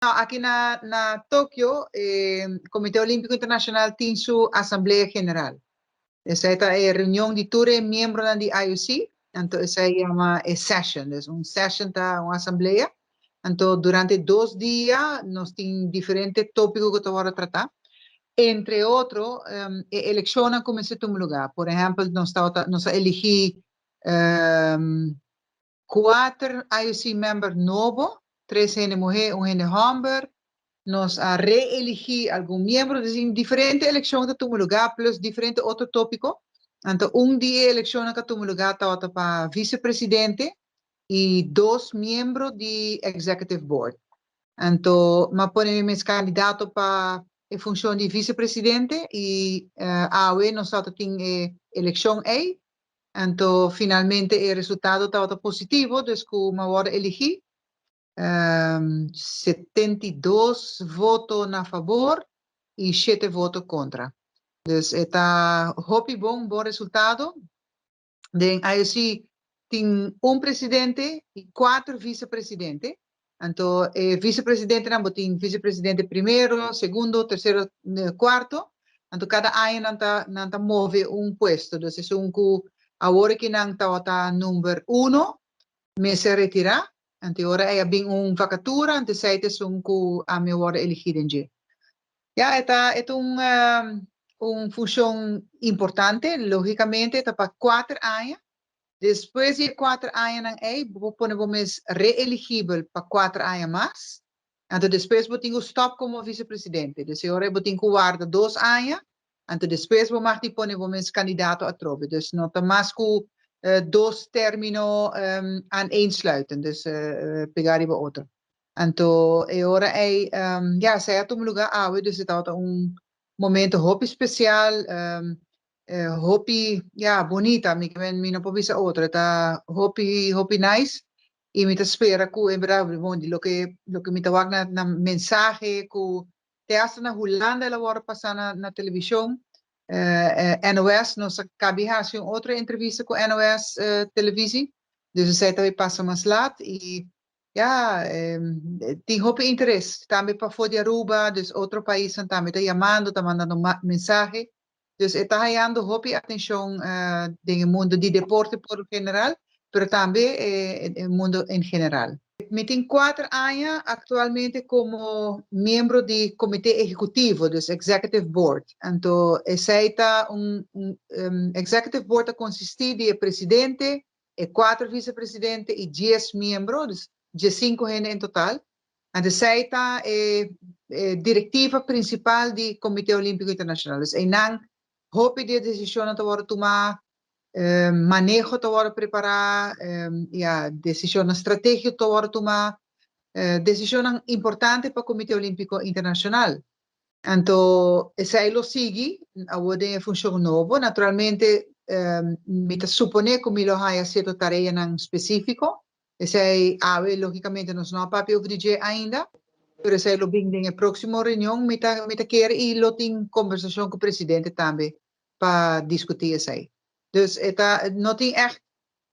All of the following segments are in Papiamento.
Aki na Tokio, e Komité Olímpiko Internashonal tin su Asamblea General. Esei ta e reunion di tur e miembronan di IOC, anto esei yama e session. Dus un session ta un asamblea. Anto durante 2 dia nos tin diferente tópiko ku ta wòrdu tratá. Entre otro, e elekshonnan kuminsá tuma lugá. Por ehèmpel, nos a eligí kuater IOC member nobo, tres hende muhé, un hende hòmber. Nos a reeligí algun miembro, dus diferente elekshon ta tuma lugá, plus diferente otro tópiko. Anto, un di e elekshon ku a tuma lugá tabata pa visepresidente i dos miembro di executive board. Anto, m'a pone mi mes kandidato pa e funshon di visepresidente i awe nos tin e elekshon ei. Anto, finalmente e resultado tabata positivo, dus ku m'a wòrdu eligí. 72 voto na fabor i 7 voto kontra. Dus ta hopi bon, bon resultado. Den IOC tin un presidente i kuater visepresidente. Anto, visepresidentenan tin visepresidente promé, segundo, tersero, kuarto. Anto, kada aña nan ta move un puesto. Dus e un ku awor ku nan ta number 1, mester retirá. Anto, ora a bin un vakatura, anto esei ta un ku ami a wòrdu eligí den dje. Ja, e ta un funshon importante, lógikamente, ta pa 4 aña. Despues di 4 aña ei, bo pone bo mes reeligibel pa 4 aña mas. Anto, despues bo tin ku stòp komo visepresidente. Dus awor bo tin ku warda 2 aña. Anto, despues bo mag di pone bo mes kandidato atrobe. Dus no ta mas ku dos término aaneensluiten. Dus pegá riba otro. Anto, e ora ei, ja, esei a tuma lugá awe, dus tabata un momento hopi spesial, hopi, ja, bunita, mi no por bisa otro, ta hopi, hopi nice. I mi ta spera ku, en berdat, bon, di loke mi ta wak na mensahe, ku te hasta na Hulanda el a wòrdu pasá na televishon, NOS, nos a kaba di hasi un otro entrevista ku NOS televisie, dus esei tambe pasa mas lat i ja, tin hopi interes tambe pafó di Aruba, dus otro pais tambe ta yamando, ta mandando mensahe. Dus ta hayando hopi atenshon den mundu di deporte por general, pero tambe den mundu en general. Mi tin 4 aña aktualmente komo miembro di komité ehekutivo, dus executive board. Anto, esei ta un executive board ta konsistí di presidente, e kuater visepresidente i 10 miembro, dus 15 hende en total. Anto, esei ta e direktiva prinsipal di Komité Olímpiko Internashonal. Dus einan hopi di desishon ta wòrdu tumá, maneho ta wòrdu prepará, ja, desishon stratégiko ta wòrdu tumá, desishon importante pa Komité Olímpiko Internashonal. Anto, esei lo sigui, awor den funshon nobo, naturalmente, mi ta suponé ku mi lo haya sierto tareanan spesífiko. Esei awe, lógikamente, nos no a papia over di ainda, pero esei lo bin den próksimo reunion, mi ta kere i lo tin kombersashon ku presidente tambe pa diskutí esei. Dus e ta, no tin echt,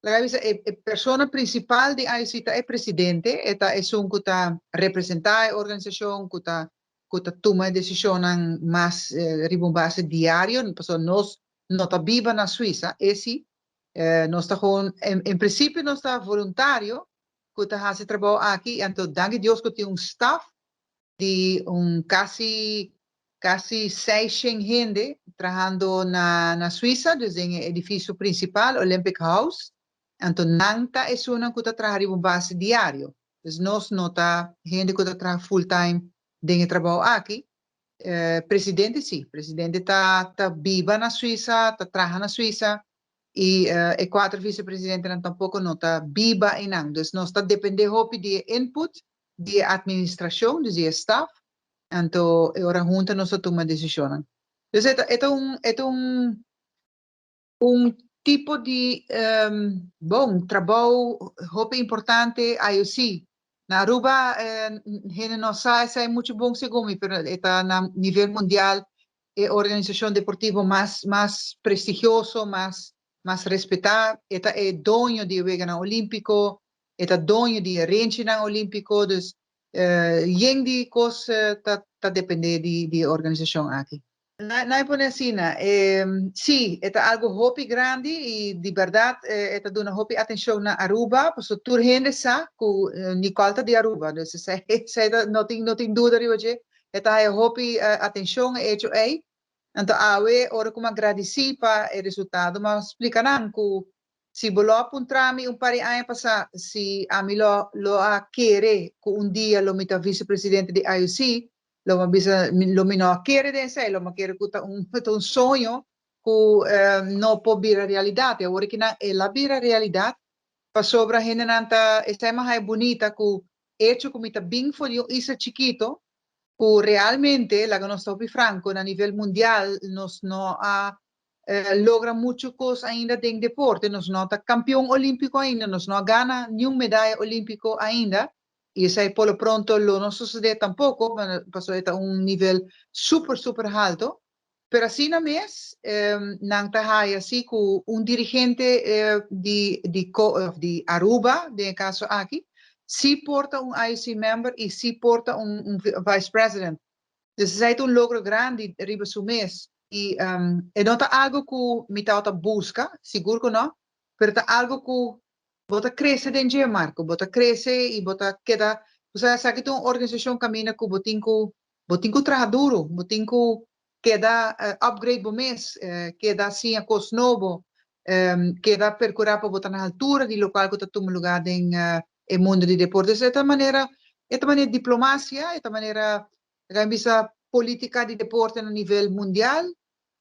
laga bisa, e persona prinsipal di IOC ta e presidente, e ta esun ku ta representá e organisashon, ku ta tuma desishon mas riba un base diario, pasobra nos no ta biba na Suisa, e si, nos ta gewoon, en prinsipio nos ta voluntario, ku ta hasi trabou aki, anto danki Dios ku tin un staff di un kasi 600 hende trahando na Suisa, dus den e edifisio prinsipal, Olympic House. Anto nan ta esunnan ku ta traha riba un base diario. Dus nos no ta hende ku ta traha full time den e trabou aki. Presidente si, presidente ta biba na Suisa, ta traha na Suisa, i e kuater visepresidentenan tampoko no ta biba einan. Dus nos ta dependé hopi di input di administrashon, dus di staff, anto e ora huntu nos ta tuma desishon. Dus e ta un tipo di bon, trabou hopi importante IOC. Na Aruba, hende no sa esei muchu bon segun mi, pero ta na nivel mundial e organisashon deportivo mas prestigioso, mas respetá, e ta e doño di Weganan Olímpiko, e ta doño di renchinan Olímpiko, dus Yen di cos ta depende di e organisacion aki. Nan pone asina, si, e ta algo hopi grandi y di berdad e ta duna hopi atencion na Aruba, pasobra tur hende sa cu Nicole ta di Aruba, dus esey ta, no tin duda riba dje, e ta haya hopi atencion e hecho ey. Anto awe, ora cu mi a gradici pa e resultado, m'a splica nan cu si bo lo a puntra mi un par di aña pasa, si ami lo a kere cu un dia lo mi ta vicepresidente di IOC, lo mi bisa, lo mi no a kere den esey, lo mi kere cu ta un soño cu no por bira realidad. Y awor cu el a bira realidad, pasobra hendenan ta, esey mas bunita cu hecho cu mi ta bin for di un isla chikito, cu realmente, laga nos ta franco, na nivel mundial, nos no a logra mucho cos ainda den deporte, nos no ta campeon olimpico ainda, nos no a gana ningun medaya olimpico ainda, y esey por lo pronto lo no sucede tampoco, pasobra ta un nivel super, super halto. Pero asina mes, nan ta haya asina cu un dirigente di Aruba, den caso aki, si por ta un IOC member y si por ta un vice president. Dus esey ta un logro grandi riba su mes. Y e no ta algo cu mi ta busca, sigur cu no, pero ta algo cu bo ta crece den dje, Marco, bo ta crece y bo ta keda, osea, sabi cu un organisacion caminda cu bo tin cu traha duro, bo tin cu keda upgrade bo mes, keda asina cos nobo, keda percura pa bo ta na altura di loke cu ta tuma luga den e mundo di deporte. Di cierto manera, e manera diplomacia, e manera, bisa politica di deporte na nivel mundial,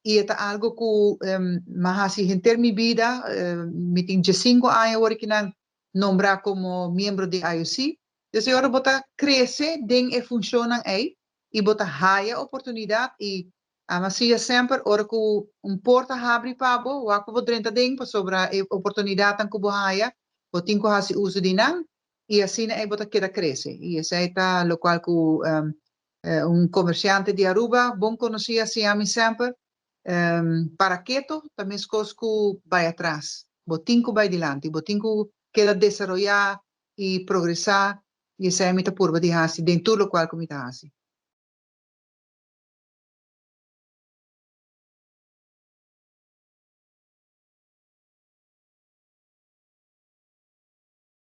y ta algo cu m'a haci henter mi bida, mi tin 5 aña awor cu nan nombra como miembro di IOC. Dus awor bo ta crece den e funcion ey y bo ta haya oportunidad y ami sa semper ora cu un porta habri pa bo, wak bo drenta den pasobra e oportunidad cu bo haya, bo tin cu haci uso di nan y asina ey bo ta keda crece. Y esey ta loke cu un comerciante di Aruba, bon conoci asina ami semper, para keto, ta mescos cu bay atras. Bo tin cu bay dilanti, bo tin cu keda desaroya y progresa y esey mi ta purba di hasi, den tur loke cu mi ta hasi.